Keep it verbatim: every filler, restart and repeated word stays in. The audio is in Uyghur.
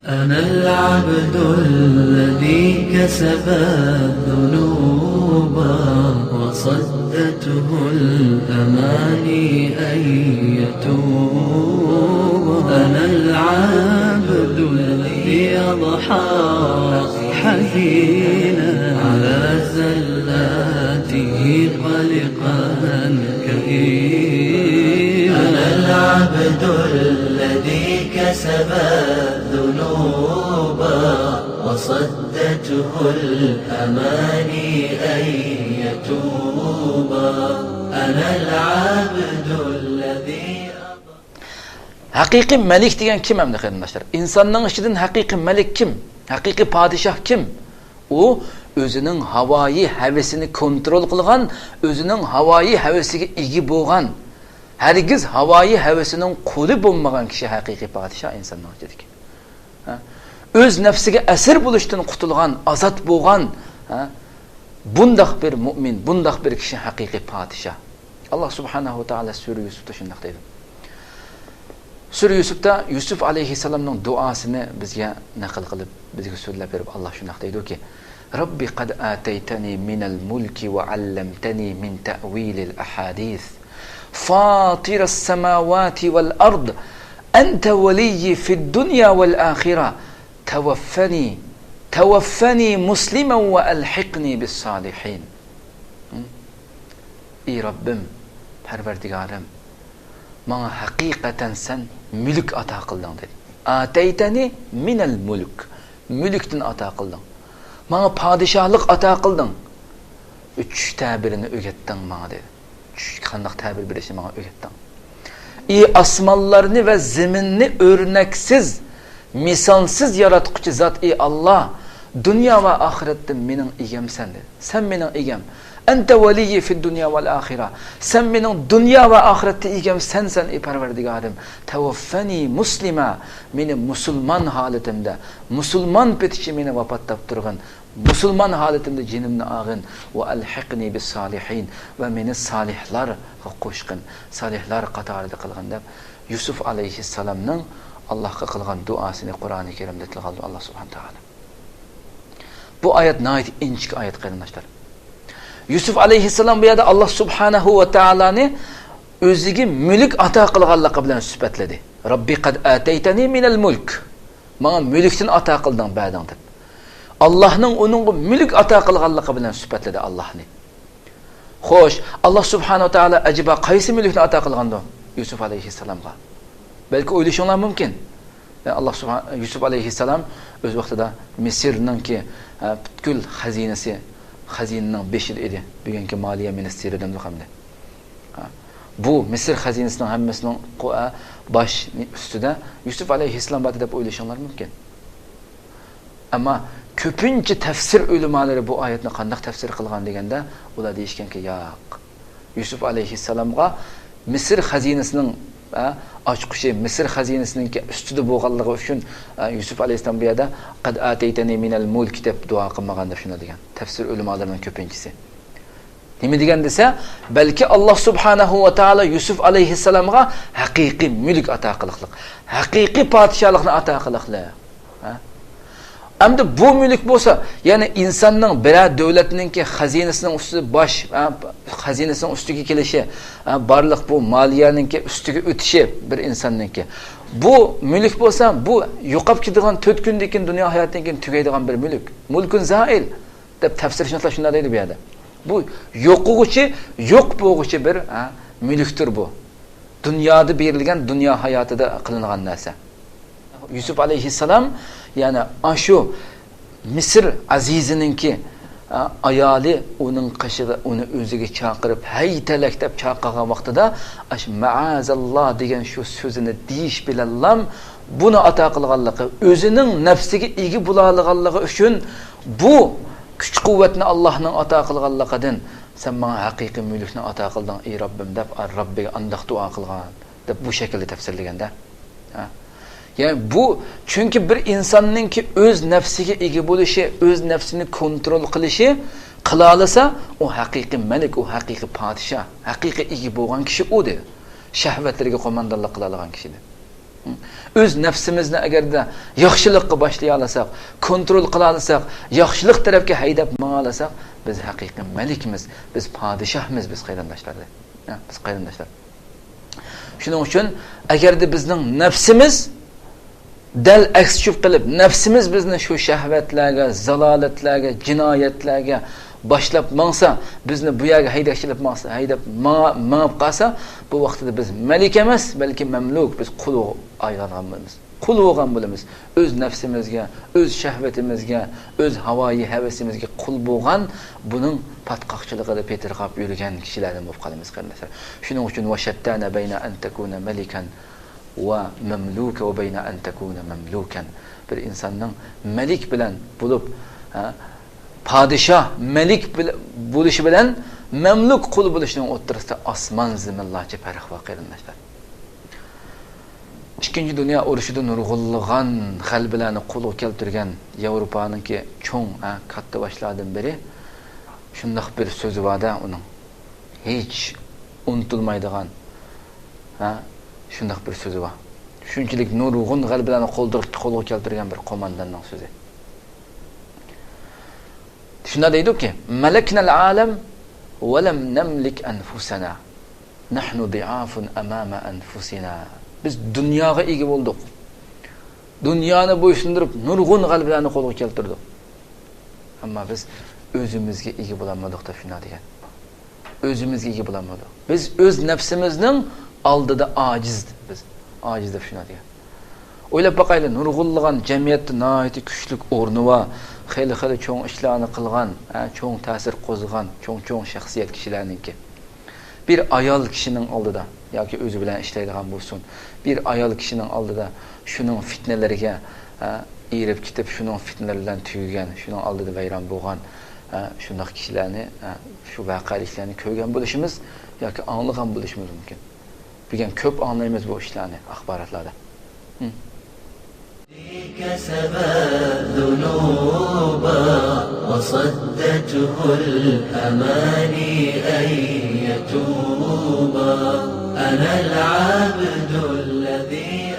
أنا العبد الذي كسب الذنوب وصدته الأماني أن يتوب. أنا العبد الذي أضحى حزينا على زلاته قلقا كئيبا. أنا العبد الذي كسب الذنوب وصدته الأماني أن يتوب. أنا العبد الذي. ھەقىقىي مەلىك دېگەن كىم ئەمدى، قېرىنداشلار؟ ئىنساننىڭ ئىچىدىن ھەقىقىي مەلىك كىم؟ ھەقىقىي پادىشاھ كىم؟ ئۇ ئۆزىنىڭ ھاۋايى ھەۋىسىنى كونترول قىلغان، ئۆزىنىڭ ھاۋايى ھەۋىسىگە ئىگە بولغان، ھەرگىز ھاۋايى ھەۋىسىنىڭ قۇلى بولمىغان كىشى ھەقىقىي پادىشاھ ئىنساننىڭ ئىچىدىكى. ھە؟ ئۆز نەپسىگە ئەسىر بولۇشتىن قۇتۇلغان، ئازاد بولغان، ھە؟ بۇنداق بىر مۇئمىن، بۇنداق بىر كىشى ھەقىقىي پادىشاھ. ئاللا سۇبھانەھۇ ۋە تائالا سۈرە يۈسۈپتە شۇنداق دەيدۇ. سۈرە يۈسۈپتە يۈسۈپ ئەلەيھىسسالامنىڭ دۇئاسىنى بىزگە نەقىل قىلىپ، بىزگە سۆزلەپ بېرىپ، ئاللا شۇنداق دەيدۇكى، رب قد آتيتني من الملك وعلمتني من تأويل الأحاديث فاطر السماوات والأرض أنت ولي في الدنيا والآخرة توفني توفني مسلما وألحقني بالصالحين. ئى رەببىم، پەرۋەردىگارىم، ماڭا ھەقىقەتەن سەن مۈلۈك ئاتا قىلدىڭ، دېدى. ئاتەيتەنى مىنەل مۇلك، مۈلۈكتىن ئاتا قىلدىڭ. ماڭا پادىشاھلىق ئاتا قىلدىڭ. چۈش تەبىرىنى ئۆگەتتىڭ ماڭا، دېدى. چۈشكە قانداق تەبىر بېرىشنى ماڭا ئۆگەتتىڭ. ئى ئاسمانلارنى ۋە زېمىننى ئۆرنەكسىز، مىسالسىز ياراتقۇچى زات، ئى ئاللا، دۇنيا ۋە ئاخىرەتتە مېنىڭ ئىگەمسەن، دېدى. سەن مېنىڭ ئىگەم. ئەنتە ۋەلىيي فىد دۇنيا ۋەل ئاخىرە. سەن مېنىڭ دۇنيا ۋە ئاخىرەتتە ئىگەم سەنسەن، ئى پەرۋەردىگارىم. تەۋەففەنى مۇسلىما. مېنى مۇسۇلمان ھالىتىمدە، مۇسۇلمان پېتىچە مېنى ۋاپات تاپتۇرغىن. مۇسۇلمان ھالىتىمدە جېنىمنى ئالغىن. ۋە ئەلھىقنى بىس سالىھىن. ۋە مېنى سالىھلارغا قوشقىن. سالىھلار قاتارىدا قىلغىن، دەپ يۈسۈپ ئەلەيھىسسالامنىڭ ئاللاھقا قىلغان دۇئاسىنى قۇرئانى كەرىمدە تىلغا ئالدى ئاللا سۇبھانە تائالا. بۇ ئايەت ناھايىتى ئىنچىكە ئايەت، قېرىنداشلار. يۈسۈپ ئەلەيھىسسالام بۇ يەردە ئاللا سۇبھانەھۇ ۋە تائالانى ئۆزىگە مۈلۈك ئاتا قىلغانلىقى بىلەن سۈپەتلىدى. رەببى قەد ئاتەيتەنى مىنەل مۇلك. ماڭا مۈلۈكتىن ئاتا قىلدىڭ، بەردىڭ، دەپ. ئاللاھنىڭ ئۇنىڭغا مۈلۈك ئاتا قىلغانلىقى بىلەن سۈپەتلىدى ئاللاھنى. خوش، ئاللا سۇبھانەھۇ ۋە تائالا ئەجەبا قايسى مۈلۈكنى ئاتا قىلغاندۇ يۈسۈپ ئەلەيھىسسالامغا؟ بەلكى ئويلىشىڭلار مۇمكىن. ئاللا سۇبھان-، يۈسۈپ ئەلەيھىسسالام ئۆز ۋاقتىدا مىسىرنىڭكى، ھە، پۈتكۈل خەزىنىسى، خەزىنىنىڭ بېشىدا ئىدى. بۈگۈنكى مالىيە مىنىستىرى دەمدۇق ئەمدى. ھە. بۇ مىسىر خەزىنىسىنىڭ ھەممىسىنىڭ قو-، ئە، باش ئۈستىدە يۈسۈپ ئەلەيھىسسالام بار ئىدى دەپ ئويلىشىڭلار مۇمكىن. ئەمما كۆپىنچە تەپسىر ئۆلىمالىرى بۇ ئايەتنى قانداق تەپسىر قىلغان دېگەندە، ئۇلار دېيىشكەنكى، ياق، يۈسۈپ ئەلەيھىسسالامغا مىسىر خەزىنىسىنىڭ، ئە، ئاچقۇچى، مىسىر خەزىنىسىنىڭكى ئۈستىدە بولغانلىقى ئۈچۈن، ئە، يۈسۈپ ئەلەيھىسسالام بۇ يەردە قەد ئاتەيتەنى مىنەل مۇلك دەپ دۇئا قىلمىغان دەپ شۇنداق دېگەن تەپسىر ئۆلىمالىرىنىڭ كۆپىنچىسى. نېمە دېگەن دېسە، بەلكى ئاللا سۇبھانەھۇ ۋە تائالا يۈسۈپ ئەلەيھىسسالامغا ھەقىقىي مۈلۈك ئاتا قىلىقلىق، ھەقىقىي پادىشاھلىقنى ئاتا قىلىقلىق. ھە؟ ئەمدى بۇ مۈلۈك بولسا، يەنى ئىنساننىڭ بىرەر دۆلەتنىڭكى خەزىنىسىنىڭ ئۈستىدە باش، ھە، خەزىنىسىنىڭ ئۈستىگە كېلىشى، ھە، بارلىق بۇ مالىيەنىڭكى ئۈستىگە ئۆتۈشى بىر ئىنساننىڭكى. بۇ مۈلۈك بولسا، بۇ يوقاپ كېتىدىغان تۆت كۈندىن كېيىن دۇنيا ھاياتىدىن كېيىن تۈگەيدىغان بىر مۈلۈك. مۇلكۇن زائىل. دەپ تەپسىرشۇناسلار شۇنداق دەيدۇ بۇ يەردە. بۇ يوق بولغۇچى، يوق بولغۇچى بىر، ھە، مۈلۈكتۇر بۇ. دۇنيادا بېرىلگەن، دۇنيا ھاياتىدا قىلىنغان نەرسە. يۈسۈپ ئەلەيھىسسالام، يەنى ئاشۇ مىسىر ئەزىزىنىڭكى، ھە، ئايالى ئۇنىڭ قېشىغا، ئۇنى ئۆزىگە چاقىرىپ، ھەيتەلەك دەپ چاقىرغان ۋاقتىدا، ئاشۇ مەئازاللا دېگەن شۇ سۆزىنى دېيىش بىلەنلا بۇنى ئاتا قىلغانلىقى، ئۆزىنىڭ نەپسىگە ئىگە بولالىغانلىقى ئۈچۈن بۇ كۈچ-قۇۋۋەتنى ئاللاھنىڭ ئاتا قىلغانلىقىدىن، سەن ماڭا ھەقىقىي مۈلۈكنى ئاتا قىلدىڭ، ئى رەببىم، دەپ رەببىگە ئانداق دۇئا قىلغان، دەپ بۇ شەكىلدە تەپسىرلىگەندە. ھە؟ يەنى بۇ، چۈنكى بىر ئىنساننىڭكى ئۆز نەپسىگە ئىگە بولۇشى، ئۆز نەپسىنى كونترول قىلىشى، قىلالىسا، ئۇ ھەقىقىي مەلىك، ئۇ ھەقىقىي پادىشاھ، ھەقىقىي ئىگە بولغان كىشى ئۇ، دېدى. شەھۋەتلىرىگە قوماندانلىق قىلالىغان كىشى، دېدى. ئۆز نەپسىمىزنى ئەگەردە ياخشىلىققا باشلىيالىساق، كونترول قىلالىساق، ياخشىلىق تەرەپكە ھەيدەپ ماڭالىساق، بىز ھەقىقىي مەلىكمىز، بىز پادىشاھمىز، بىز قېرىنداشلار. ھە، بىز قېرىنداشلار. شۇنىڭ ئۈچۈن ئەگەردە بىزنىڭ نەپسىمىز دەل ئەكسى چۈشۈپ قېلىپ، نەپسىمىز بىزنى شۇ شەھۋەتلەرگە، زالالەتلەرگە، جىنايەتلەرگە باشلاپ ماڭسا، بىزنى بۇ يەرگە ھەيدەكچىلەپ ماڭسا، ھەيدەپ ماڭا-، مېڭىپ قالسا، بۇ ۋاقىتتا بىز مەلىك ئەمەس، بەلكى مەملۇك، بىز قۇل ئايلانغان بولىمىز. قۇل بولغان بولىمىز. ئۆز نەپسىمىزگە، ئۆز شەھۋىتىمىزگە، ئۆز ھاۋايى ھەۋىسىمىزگە قۇل بولغان، بۇنىڭ پاتقاقچىلىقىدا پېتىرقاپ يۈرگەن كىشىلەردىن بولۇپ قالىمىز، قېرىنداشلار. شۇنىڭ ئۈچۈن، ۋە شەتتانە بەينە ئەن تەكۇنە مەلىكەن ۋە مەملۇكە ۋە بەينە ئەن تەكۇنە مەملۇكەن. بىر ئىنساننىڭ مەلىك بىلەن بولۇپ، ھە، پادىشاھ، مەلىك بىل-، بولۇشى بىلەن مەملۇك، قۇل بولۇشنىڭ ئوتتۇرىسىدا ئاسمان زېمىنلارچە پەرق بار، قېرىنداشلار. ئىككىنچى دۇنيا ئۇرۇشىدا نۇرغۇنلىغان غەلىبىلەرنى قولغا كەلتۈرگەن ياۋروپانىڭكى چوڭ، ھە، كاتتا باشلاردىن بىرى شۇنداق بىر سۆزى بار-دە ئۇنىڭ. ھېچ ئۇنتۇلمايدىغان، ھە، شۇنداق بىر سۆزى بار. شۇنچىلىك نۇرغۇن غەلىبىلەرنى قولدۇر-، قولغا كەلتۈرگەن بىر قومانداننىڭ سۆزى. شۇنداق دەيدۇكى، مەلەكنەل ئالەم ۋە لەم نەملىك ئەنفۇسەنا. نەھنۇ ضىئافۇن ئەمامە ئەنفۇسىنا. بىز دۇنياغا ئىگە بولدۇق. دۇنيانى بويسۇندۇرۇپ، نۇرغۇن غەلىبىلەرنى قولغا كەلتۈردۇق. ئەمما بىز ئۆزىمىزگە ئىگە بولالمىدۇق دەپ شۇنداق دېگەن. ئۆزىمىزگە ئىگە بولالمىدۇق. بىز ئۆز نەپسىمىزنىڭ ئالدىدا ئاجىز، بىز ئاجىز دەپ شۇنداق دېگەن. ئويلاپ باقايلى، نۇرغۇنلىغان جەمئىيەتتە ناھايىتى كۈچلۈك ئورنى بار، خېلى خېلى چوڭ ئىشلارنى قىلغان، ھە، چوڭ تەسىر قوزغىغان، چوڭ چوڭ شەخسىيەت كىشىلەرنىڭكى. بىر ئايال كىشىنىڭ ئالدىدا ياكى ئۆزى بىلەن ئىشلەيدىغان بولسۇن، بىر ئايال كىشىنىڭ ئالدىدا شۇنىڭ فىتنىلىرىگە، ھە، ئېرىپ كېتىپ، شۇنىڭ فىتنىلىرى بىلەن تۈگىگەن، شۇنىڭ ئالدىدا ۋەيران بولغان، ھە، شۇنداق كىشىلەرنى، ھە، شۇ ۋەقەلىكلەرنى كۆرگەن بولۇشىمىز ياكى ئاڭلىغان بولۇشىمىز مۇمكىن. بۈگۈن كۆپ ئاڭلايمىز بۇ ئىشلارنى ئاخباراتلاردا. ھم. كسبت ذنوبا وصدته الأماني أن يتوبا. أنا العبد الذي